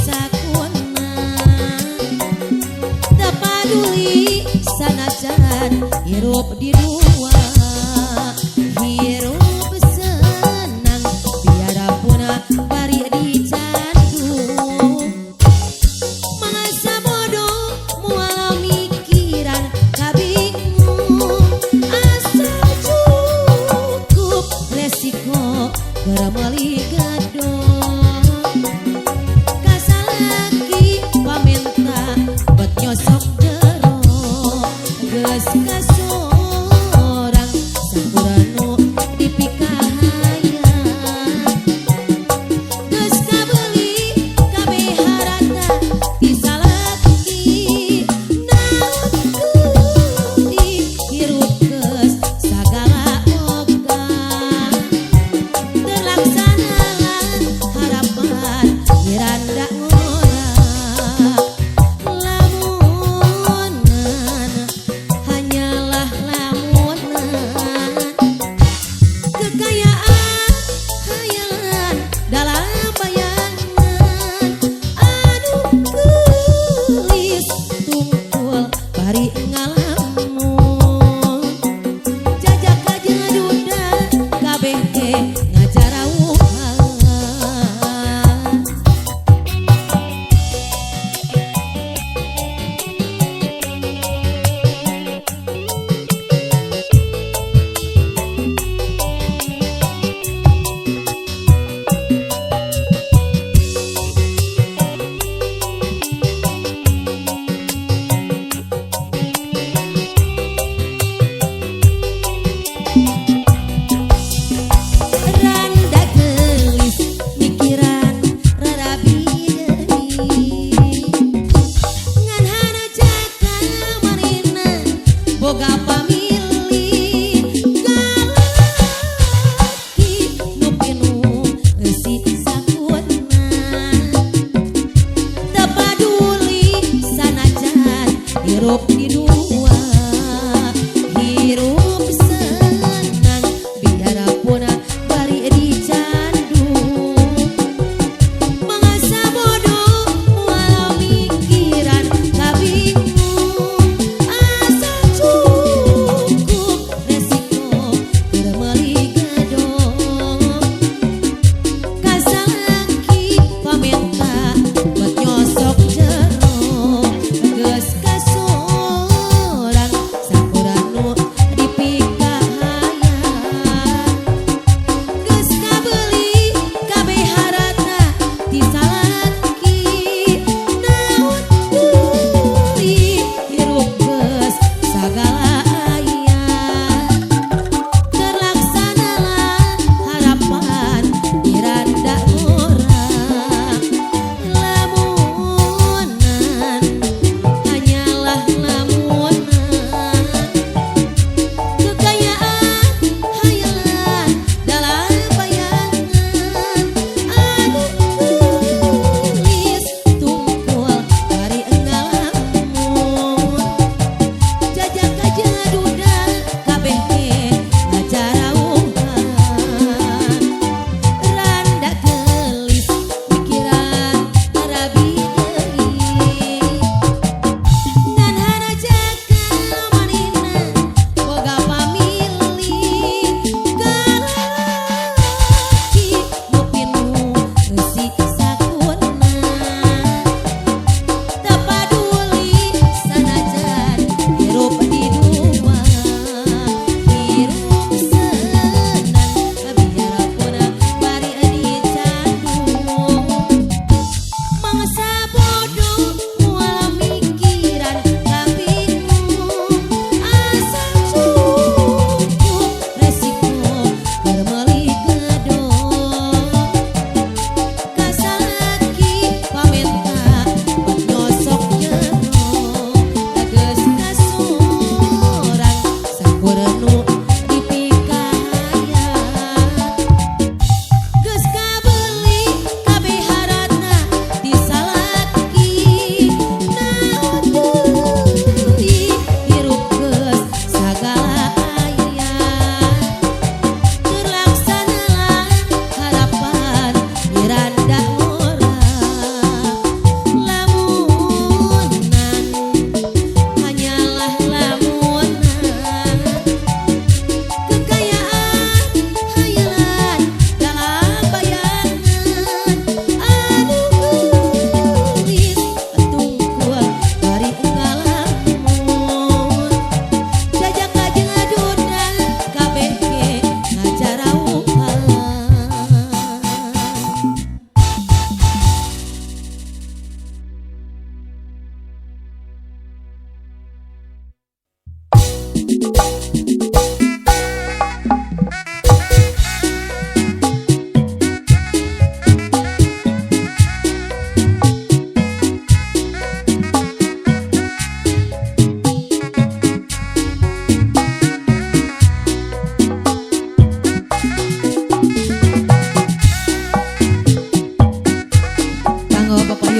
sakuna. Teu paduli sanajan hirup di dua. Hirup senang biarpun bari dicandu. Masa bodoh moal mikiran kabingung. Asal cukup resiko keur meuli gedung. Ka salaki pamenta bet nyosok jero. Geus kasorang.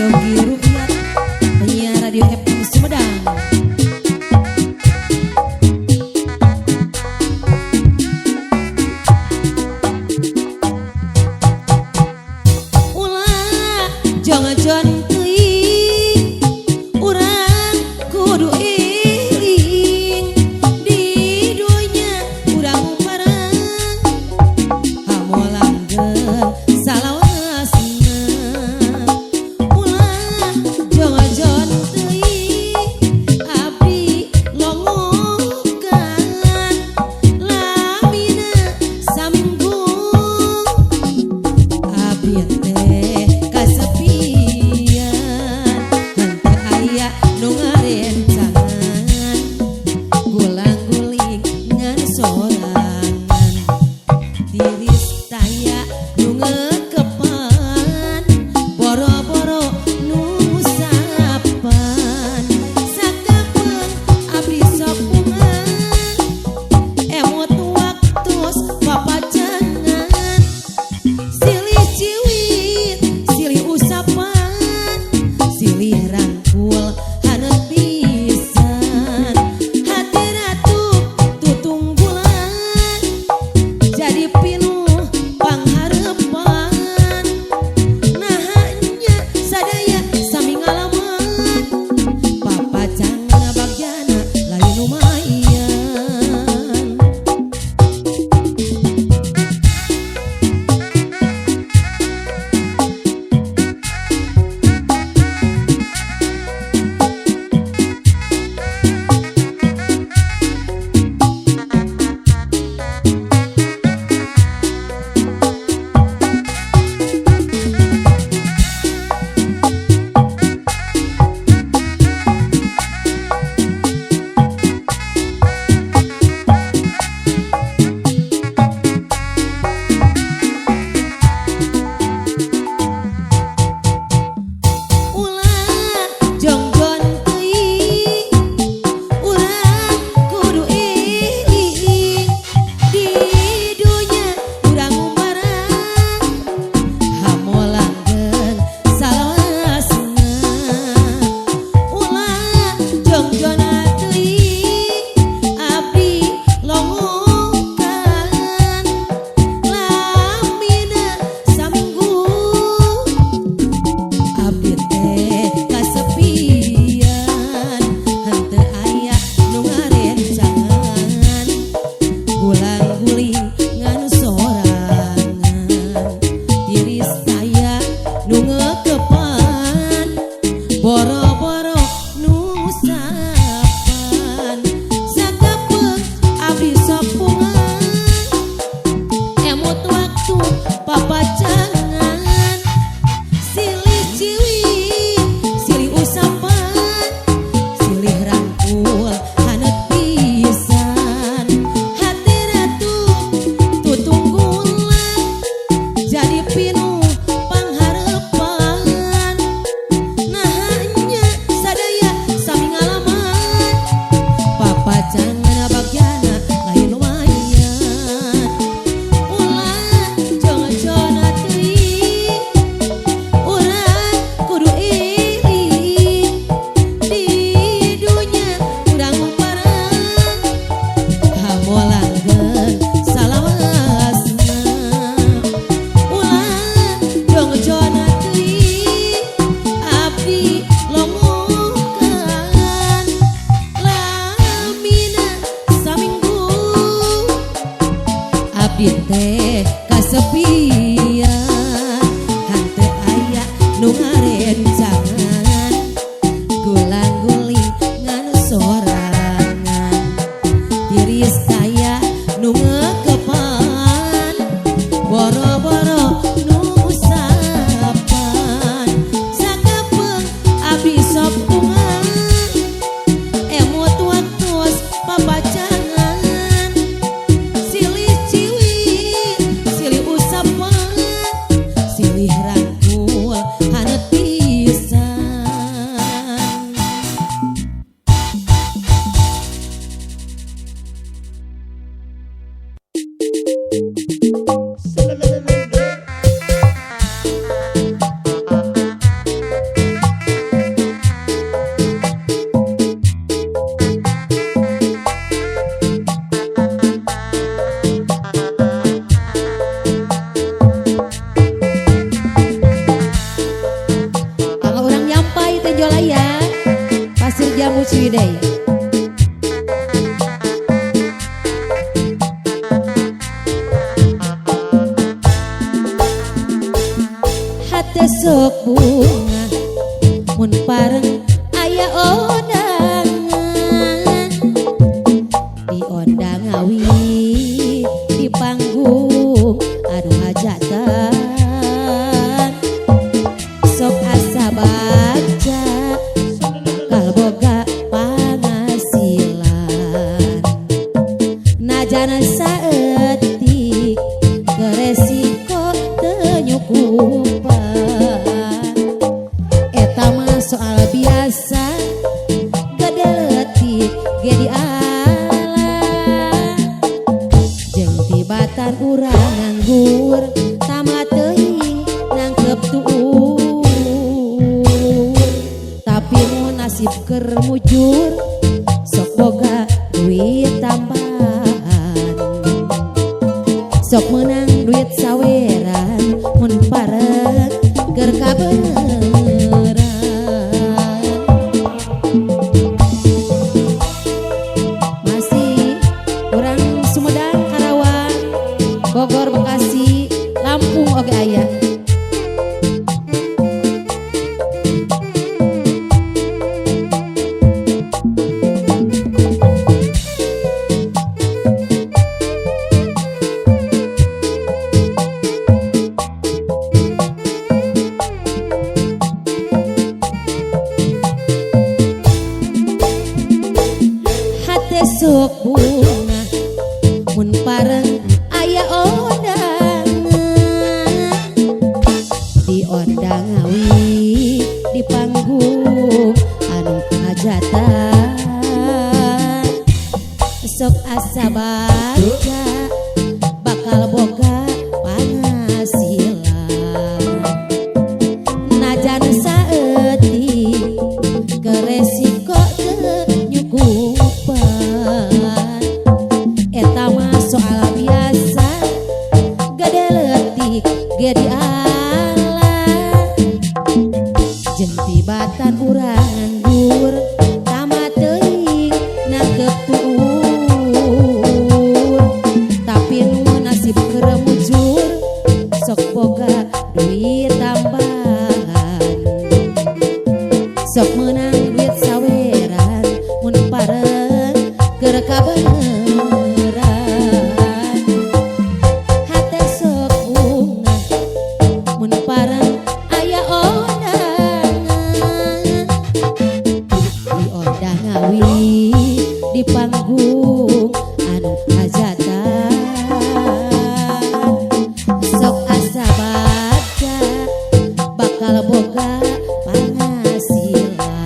Yogi Rupiat, penyiar Radio FM Sumedang. Ulah jangan teuing, urang kudu iling di dunya urang bareng hamolanggeng salawasna. Ulah jangan teuing, abdi longokan lamina saminggu, abdi teh kasepian, henteu aya nu ngarencangan, gulang-guling ngan sorangan, tiris taya nu ngekepan, boro-boro nu ngusapan. Sakapeung abdi sok bunga, emut waktu papacangan, silih ciwit silih usapan, silih rangkul haneut pisan. Hati ratu tutunggulan jadi pinuh pangharepan, nahanya sadaya sami ngalaman, papacangan bagjana lain lumayan. Ulah jongjon teuing, urang kudu iling di dunya urang ngumbarang hamolanggeng salawasna. Ulah jongjon teuing, abdi longokan lamina saminggu, abdi teh kasepian, henteu aya nu ngarencangan, gulang-guling ngan sorangan, tiris taya nu ngekepan, boro-boro nu ngusapan. Sakapeung abdi sok bunga, emut waktu papacangan, silih ciwit silih usapan, silih rangkul haneut pisan. Hati ratu tutunggulan jadi pinuh pangharepan, nahanya Masih Ambu Ciwidey. Hate sok bunga mun pareng aya ondangan, diondang awi di panggung aduh hajatan, sok asa baca bakal boga pangasilan, najan saeutik keresiko teu nyukupan, eta mah soal biasa gede leutik ge diala, jeung tibatan urang nganggur tamat teuing nangkep tuur, tapi mun nasib keur mujur sok boga duit tambahan, sok menang duit saweran mun pareng keur kabeneran. Masih urang Sumedang, Karawang, Bogor, Bekasi, Lampung oge aya. Hate sok bunga mun pareng aya ondangan, diondang awi di panggung anu hajatan, sok asa baca bakal boga pangasilan, najan saeutik keresiko teu nyukupan, eta mah soal biasa gede leutik ge diala, jeung tibatan urang nganggur tamat teuing nangkep tuur, tapi nu nasib keur mujur sok boga duit tambahan, sok menang duit saweran mun pareng keur kabeneran. Hate sok bunga mun pareng aya ondangan, diondang awi di panggung anu hajatan, sok asa baca bakal boga pangasilan,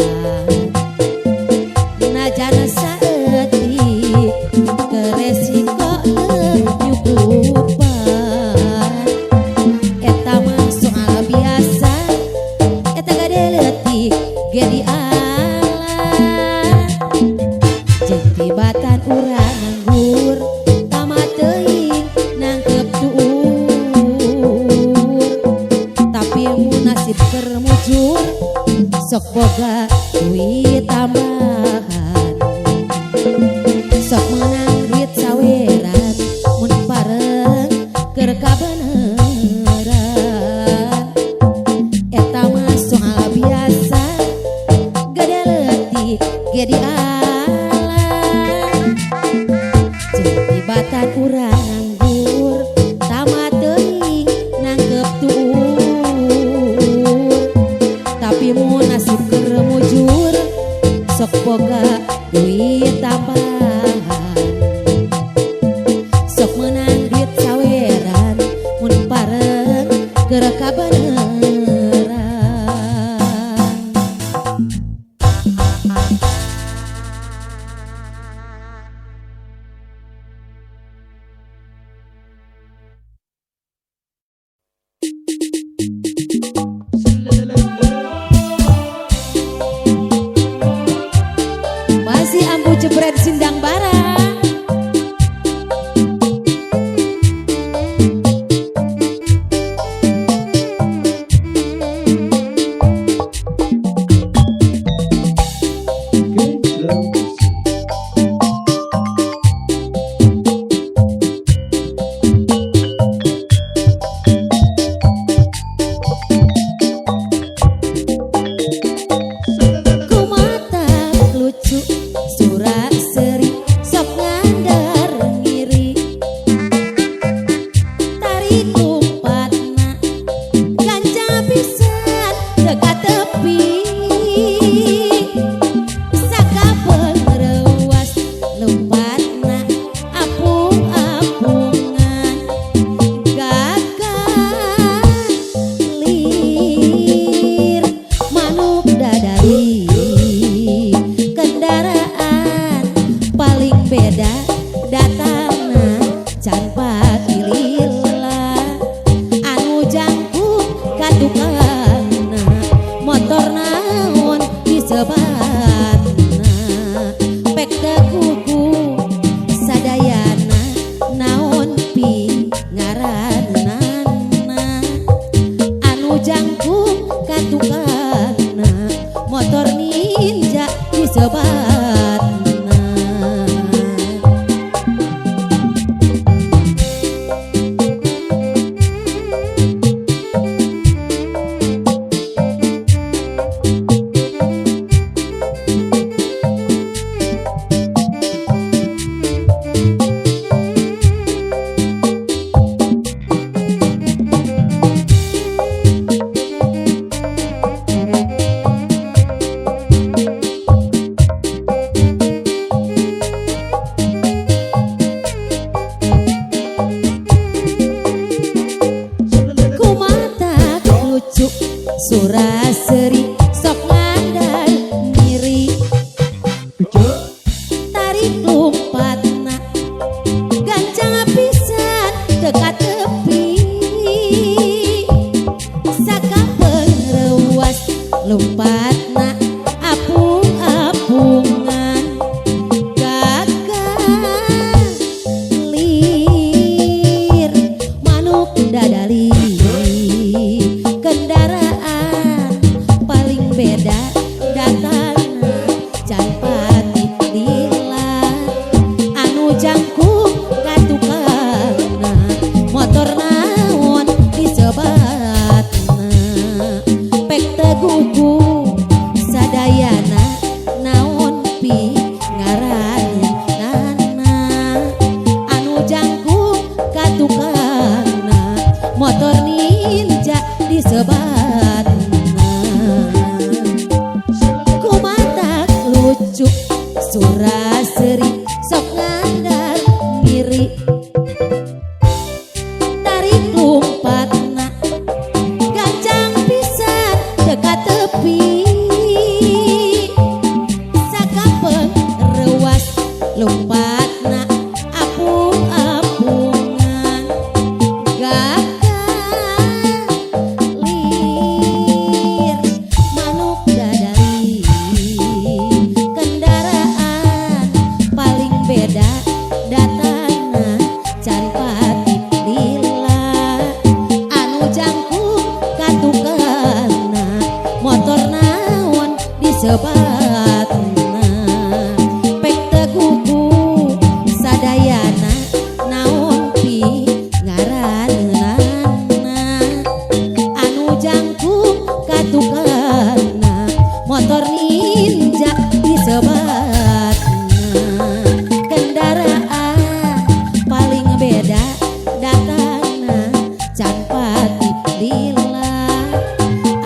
najan saeutik keresiko teu nyukupan, eta mah soal biasa eta gade leutik ge diala, jeung tibatan urang nganggur tamat teuing nangkep tuur, tapi mun nasib keur mujur sok boga duit tambahan, sok menang duit saweran mun pareng keur kabeneran, eta mah soal biasa gede leutik ge diala, jeung tibatan urang nganggur tamat teuing nangkep tuur, tapi mun nasib keur mujur sok boga duit tambahan, sok menang duit saweran mun pareng keur kabeneran. Masih Ambu Jebret Sindang Barang. Good. Lumpatna apung-apungan, gagah lir manuk dadali. Kendaraan paling beda datangna, can pati lila. Anu jangkung ka tukangna, motor naon disebatna? Pek teguh ku sadayana, naon pi ngaranana? Anu jangkung ka tukangna, motor Ninja disebatna. Kumatak lucu sura seri, sok ngandar ngiri. Tarik lumpatna gancang pisan, teka tepi. Sakapeung reuwas, lumpatna apung-apungan, gagah lir manuk dadali. Kendaraan paling beda datangna, can pati lila. Anu jangkung ka tukangna, motor naon disebatna? Pek teguh ku sadayana, naon pi ngaranana? Anu jangkung ka tukangna, motor Ninja disebatna. Kendaraan paling beda datangna, can pati lila.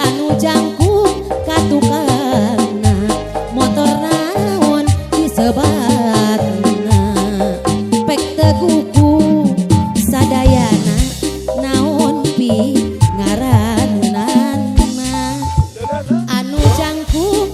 Anu jangkung ka tukangna, motor naon disebatna? Pek teguh ku sadayana, naon pi ngaranana? Anu jangkung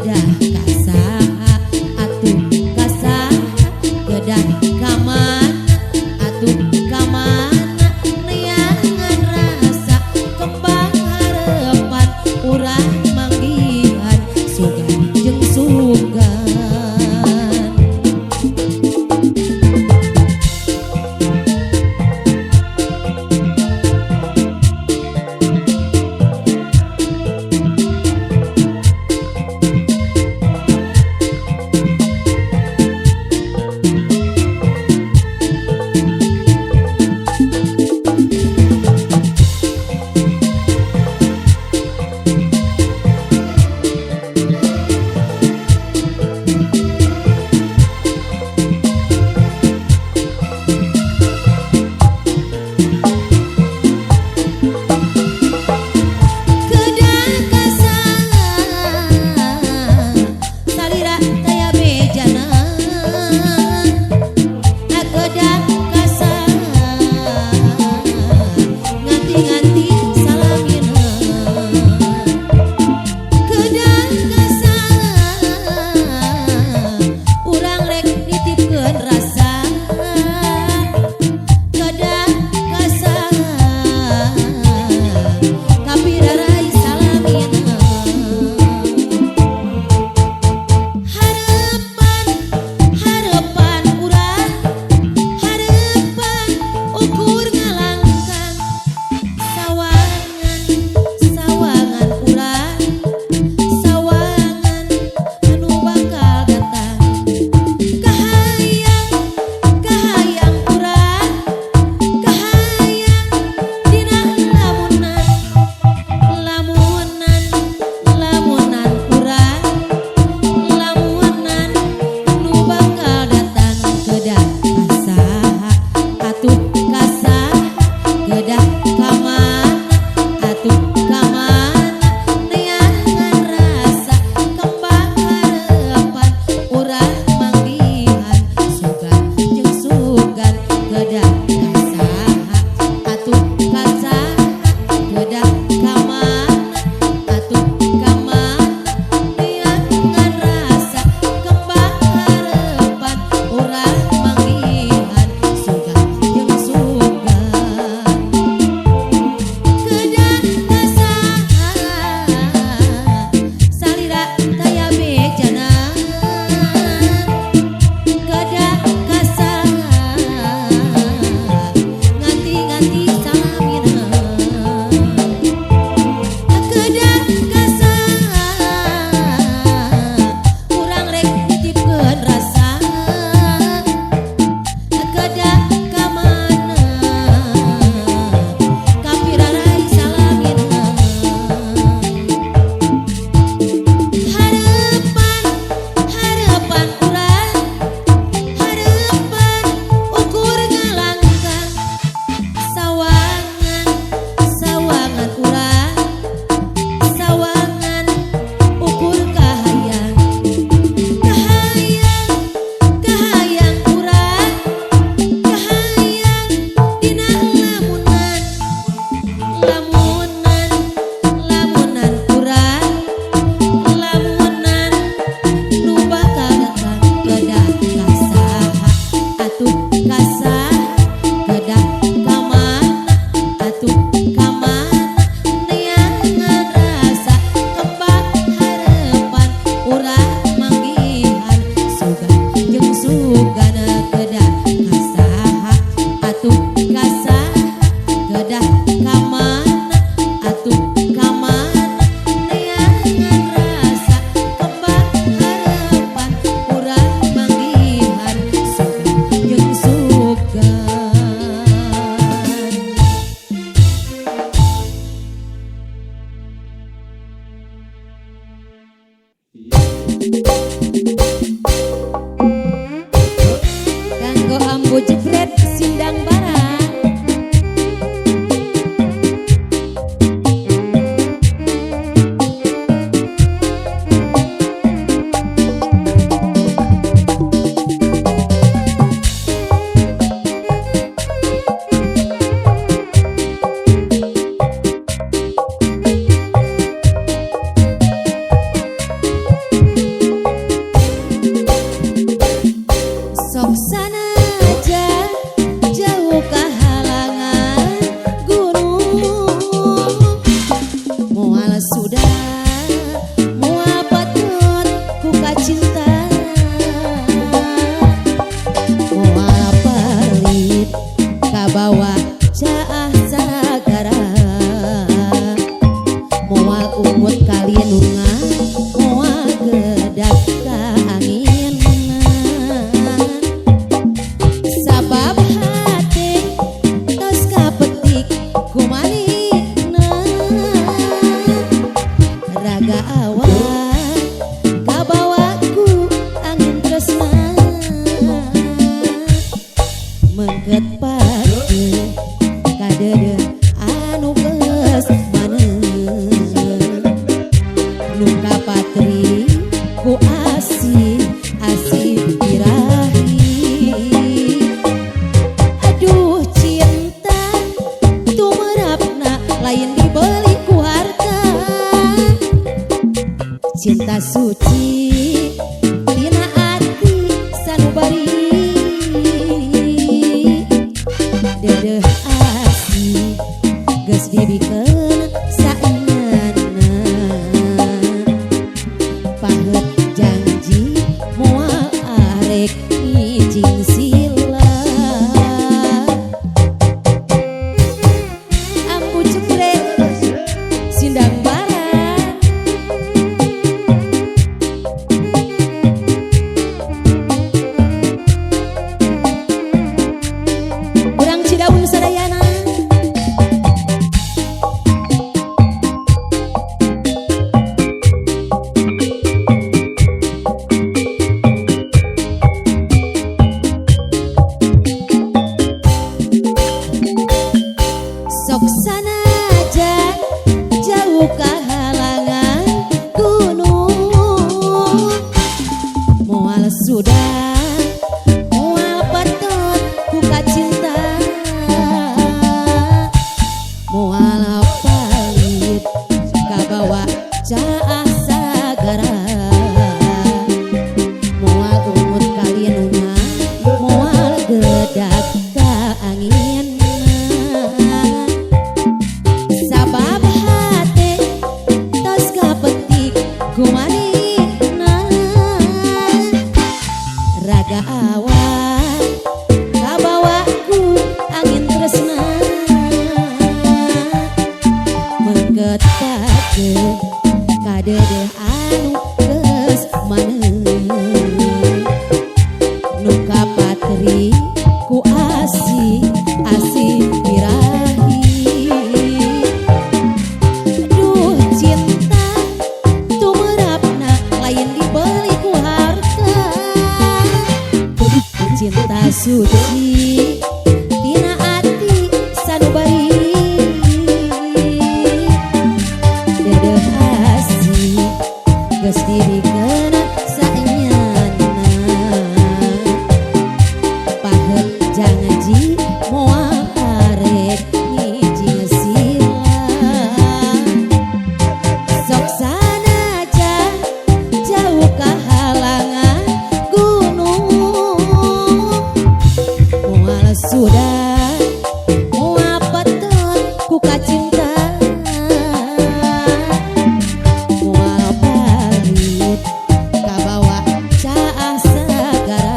Kedah kasaha atuh kasaha kedah kamana atuh kamana neangan rasa kembang harapan urang manggihan sugan jeung sugan. Kedah kasaha salira taya bejana kedah kasaha nganti-nganti salamina kedah kasaha urang rek nitipkeun rasa kedah kasaha kapirarai salamina. Harapan harapan urang harapan ukur ngalangkang sawangan sawangan urang sawangan anu bakal datang kahayang kahayang urang kahayang dina lamunan lamunan lamunan urang lamunan nu bakal datang kedah kasaha atuh kasaha kedah kamana atuh kamana neangan rasa kembang harapan urang manggihan sugan jeung sugan kedah kasaha atuh kasaha kedah kamana atuh kamana neangan rasa kembang harapan urang manggihan sugan jeung sugan. Kedah kasaha salira taya bejana kedah kasaha nganti-nganti salamina kedah kasaha urang rek nitipkeun rasa kedah kamana kapirarai salamina. Harapan harapan urang harapan ukur ngalangkang sawangan sawangan urang sawangan ukur kahayang kahayang kahayang urang kahayang dina lamunan lamunan lamunan urang lamunan nu bakal datang kedah kasaha atuh kasaha kedah kamana atuh kamana neangan rasa kembang harapan urang manggihan sugan jeung sugan kedah kasaha atuh kasaha kedah kamana atuh kamana neangan rasa kembang harapan urang manggihan sugan jeung sugan. Kanggo ambu jebret sindang barang. Suci tina ati sanubari, dedeh asih geus dibikeun saenyana, pahet janji moal arek ngijing sila. Ambu jembrek sindang barang. Urang Cidaun sadayana. Sok sanajan jauh kahalangan gunung, moal sudah moal patot ku kacinta, moal palit kabawa caah sagara, moal ungut kalinungan, moal gedak ka angin. Sabab hate tos kapetik kumanehna, raga awak kabawa ku angin tresna, mengket pake kadedeh anu geus maneh, nu kapatri ku asih asih birahi. Duh cinta tumerapna lain dibeli ku harta, cinta suci tina ati sanubari, dedeh asih geus dibikeun saenyana, pahet janji moal arek ngijing sila. Sok sanajan jauh kahalangan gunung, moal sudah moal patot ku kacinta, moal palit kabawa caah sagara,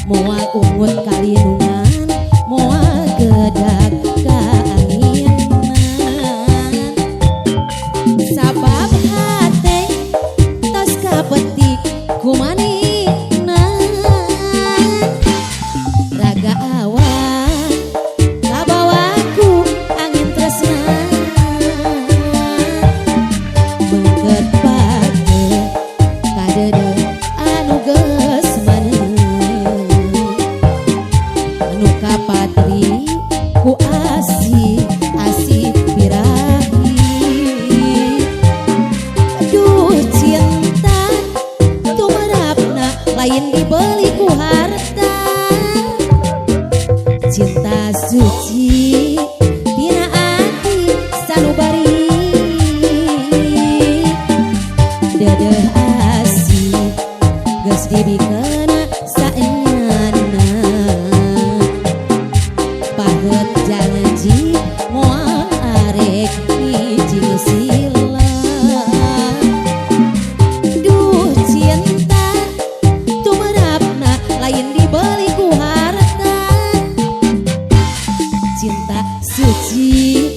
moal ungut kalinungan, moal gedak ka anginan. Sabab hate tos kapetik kumanehna, raga awak kabawa ku angin tresna, mengket pake kadedeh anu geus maneh, anu kapatri ku asih asih birahi. Duh cinta tumerapna lain dibeli ku harta, cinta suci tina ati sanubari, dedeh asih geus dibikeun saenyana, pahet janji moal arek ngijing sila. Duh cinta tumerapna lain dibeli ku harta, cinta suci.